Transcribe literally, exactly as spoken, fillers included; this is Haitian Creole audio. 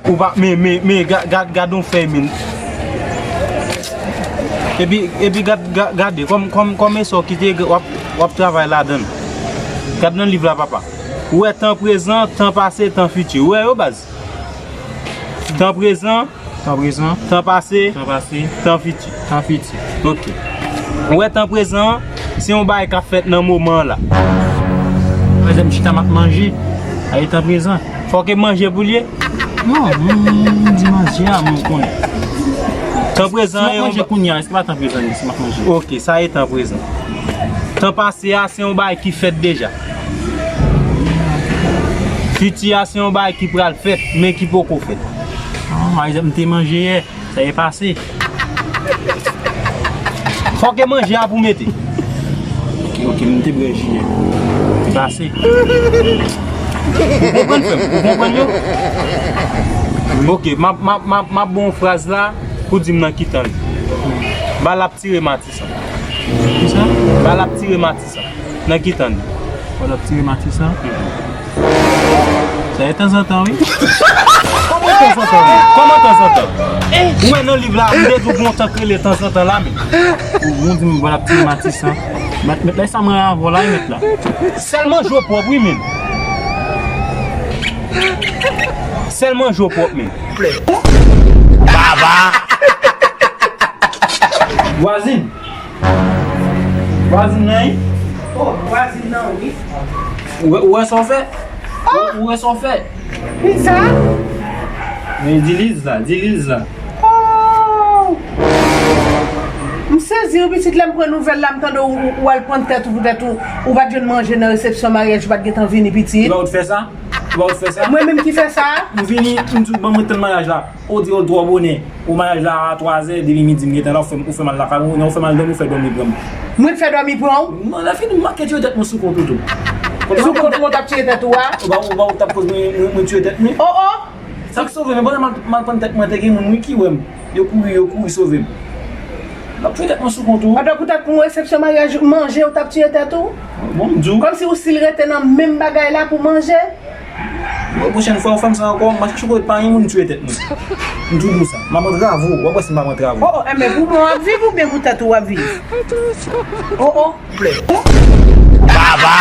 Ou pa, men, men, men, ga- gad, gad yon fèy, men. Epi, epi gad, ga- gade, kòm, kòm, kòm e sa w kite w ap, w ap travay ladan l. Gad nan liv la, papa. Ou wè tan prezan, tan pase, tan fiti. Ou wè yo, baz? Tan prezan, Tan prezan, tan pase, tan pase, tan fiti. Tan fiti. Ok. Ou wè tan prezan an, se yon bagay k ap fèt nan moman an la. Prezan m chita m ap manje. A e tan prezan. Fòk e manje pou l ye? Non, m, m, m di manje a, men w konnen. Tan prezan an e yon manje kounye a, èske pa tan prezan li, si m ap manje? Ok, sa e tan prezan. Tan pase a, se yon bagay ki fèt deja. Fiti a, se yon bagay ki pral fèt, men ki poko fèt. Non, pa egzanp, m te manje yè. Sa e pase. Fòk e manje a pou mete. Ok, ok, m te bwè ji yè. Li pase. Ou konprann, frè m? Ou konprann yo? Ok, m ap, m ap, m ap, m ap bon fraz la pou di m nan ki tan li. Ba l ap tire Matisan. Kisa? Ba l ap tire Matisan. Nan ki tan li? Ba l ap tire Matisan. Sa e tanzantan, wi. Kòman tanzantan, men? Kòman tanzantan? Ou wè nan liv la, m te di w gon tan k rele tanzantan la, men. Ou di m ba l ap tire Matisan. Mèt, mèt, lè sa mwen avè w la, wi, mèt la. Sèl manje w pwòp, wi, men. Sèl manje w pwòp, men. Baba! Vwazin! Vwazin nan, wi. Oh, vwazin nan, wi. Ou wè, ou wè sa w fè? Ou, ou wè sa w fè? Kisa? Men di Liz la, di Liz la. Oh! M sezi, wi, pitit, lè m pran nouvèl la, m tande w, w, w al pran tèt ou poutèt ou, ou pa t jwenn manje nan resepsyon maryaj, ou pa t gentan vini, pitit. Ou pa t fè sa? Ou pa t fè sa? Mwen menm ki fè sa? M vini, m di w, ban mwen tann maryaj la. Ou di w twò bonè. Ou maryaj la a twazè, depi midi m gentan la, ou fè, ou fè m al lakay ou, ou fè m al dòmi, ou fè dòmi pran m. Mwen fè dòmi pran w? Non, lè fini, m manke tiye tèt mwen sou kont ou tou. Sou kont mwen w t ap tiye tèt ou a? Ou pa, ou pa, ou t ap koz mwen, mwen, mwen tiye tèt mwen? Oh, oh! Sa k sove m, pandan m al, m al pran tèt mwen, te gen moun, wi, ki wè m. Yo kouri, yo kouri sove m. M ap tiye tèt mwen sou kont ou. Pandan poutèt pou yon resepsyon maryaj, manje, ou t ap tiye tèt ou? Bon, m di w. Kòmsi ou still rete nan menm bagay la pou manje? Bon, pwochèn fwa ou fè m sa ankò, m a chache kote pa gen moun tiye tèt mwen. M di w sa. M ap antrave w, w ap wè si m p ap antrave w. Oh, oh, enben pou mwen w ap viv oubyen pou tèt ou w ap viv? Oh, oh. Baba!